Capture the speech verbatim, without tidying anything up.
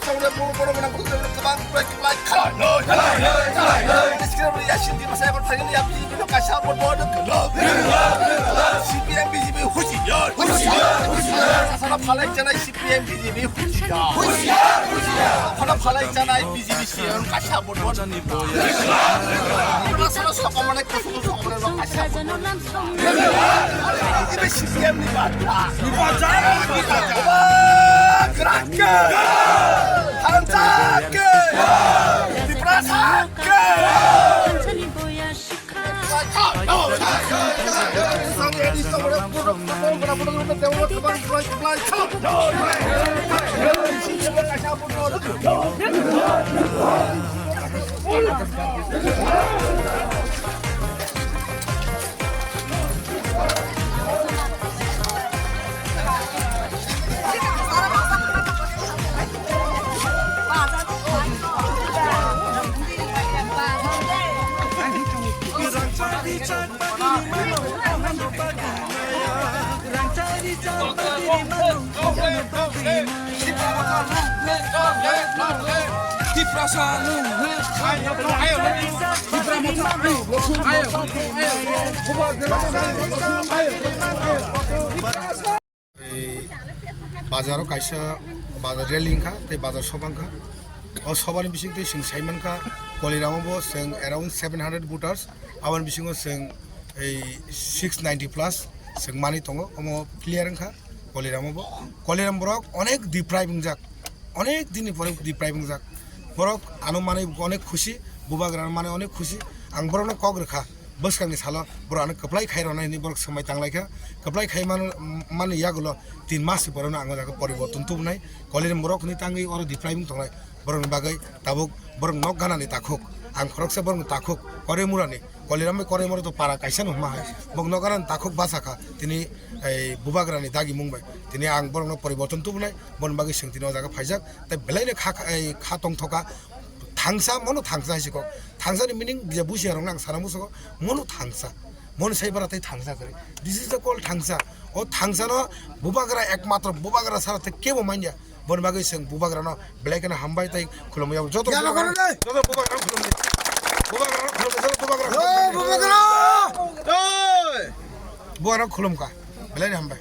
Boro boro gwnang bwrwi kwbang kwplai kwplai kha. Yasin di masa ebar thangni ya B J P no kaisa vote bo no kwlo. C P M B J P husiar. Husiar. Sasana phalai chanai C P M B J P husiar. Husiar. Khana phalai chanai B J P siyan kaisa vote bo no kwlo. Sasana sokomane kusu sokomane no kaisa vote bo no kwlo. Ibe C P M ni bata. Ni bata. Ni bata. Bubagra ke. Thansa ke. Tiprasa ke. Ei bazaro kaisa bazar rally wngkha tei bazar soba wngkha. O sobani bisingtwi chwng sai mankha, Koliramo bo chwng around seven hundred voters, aboni bisingo chwng ei six ninety plus chwng manwi tongo, omo clear wngkha. Koliramo bo, Koliram borok onek deprive wngjak, onek dinni pore deprive wngjak. Borok ano manwi onek khusi, Bubagrano manwi onek khusi. Ang borokno kok rwkha, bwskangni salo borok ano kwplai khai rwnai hinwi borok swmai tanglaikha. Kwplai khai man, manwi yagulo tin mas ni pore no ang o jaga poriborton tubunai. Koliram borok hinwi tangwi oro deprive wng tongnai. Borokni bagwi tabuk borok nok ganani takhuk. Ang khoroksa borokni takhuk, Korimurani. Koliram bai Korimura to para kaisa no hwnma hai. Bok nok ganani takhuk basa kha. Tini ei Bubagrani dagi mung bai. Tini ang borokno poriborton tubunai. Boni bagwi chwng tini o jaga phaijak. Tei belaino kha, kha, ei kha tongthoka. Thangsa, mono thangsa hai sikok. Thangsa ni meaning je busia rok nang sana musugo. Mono thangsa. Mono sai bara tei thangsa kari. This is the call thangsa. O thangsa no Bubagra ekmatro Bubagra sara tei kebo manya. Boni bagwi chwng Bubagrano belai kheno hambai tei khulumwi. Joto Bubagrano khulumdi. Bubagrano khulumdi. Joto Bubagrano khulumdi. Bubagrano khulumkha. Belai hambai.